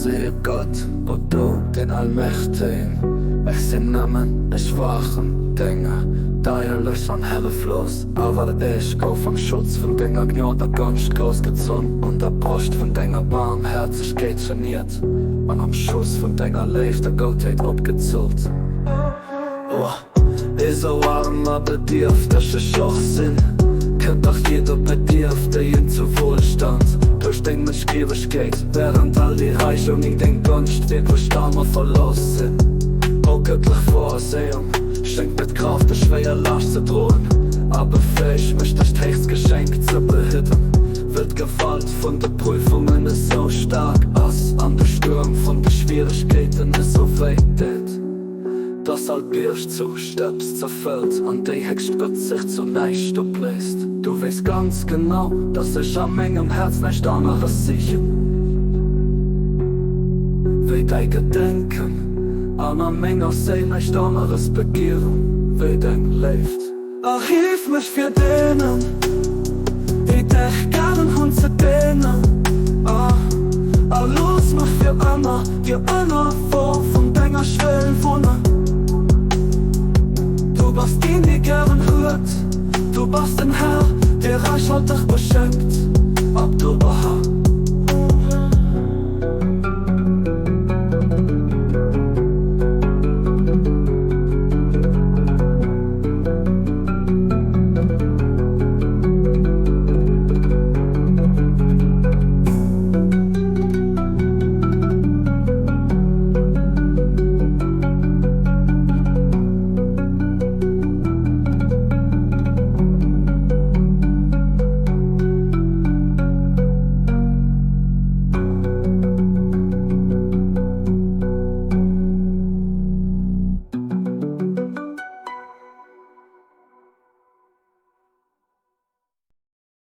Seet Gott, O du, den Allmächtegen, ech sinn nëmmen e schwaachen Dénger, deierlech an hëlleflos, awer ech gouf am Schutz vun denger Gnod a Gonscht groussgezunn, un der Broscht vun denger Baarmhäerzegkeet geniert an am Schoss vun denger Léift a Goutheet opgezullt. O, esou arm a bedierfteg ech och sinn, kënnt dach jidder Bedierftegen zu Wuelstand duerch deng Mëtschgiewegkeet, während all déi Räich ouni deng Gonscht wierklech arm a verlooss sinn. O gëttlech Vorsehung, schenk mir d'Kraaft, dës schwéier Laascht ze droen, a befäeg mech, dëst héchst Geschenk ze behidden, wëll d'Gewalt vun de Prüfungen esou staark ass an de Stuerm vun de Schwieregkeeten esou wéi deet. Dass all Bierg zu Stëbs zerfëllt an déi héchst Spëtzt sech zu näischt opléist. Du weess ganz genau, dass ech a mengem Häerz näischt aneres sichen wéi däi Gedenken an a menger Séil näischt aneres begieren wéi deng Léift. Erhief mech fir deenen, déi dech gären hunn, ze dénen, a looss mech fir ëmmer dir ënnerworf vun denger Schwéll wunnen. Du bass deen, dee gären huet, du bass den Här, dee räichhalteg beschenkt. Abdu'l-Bahá.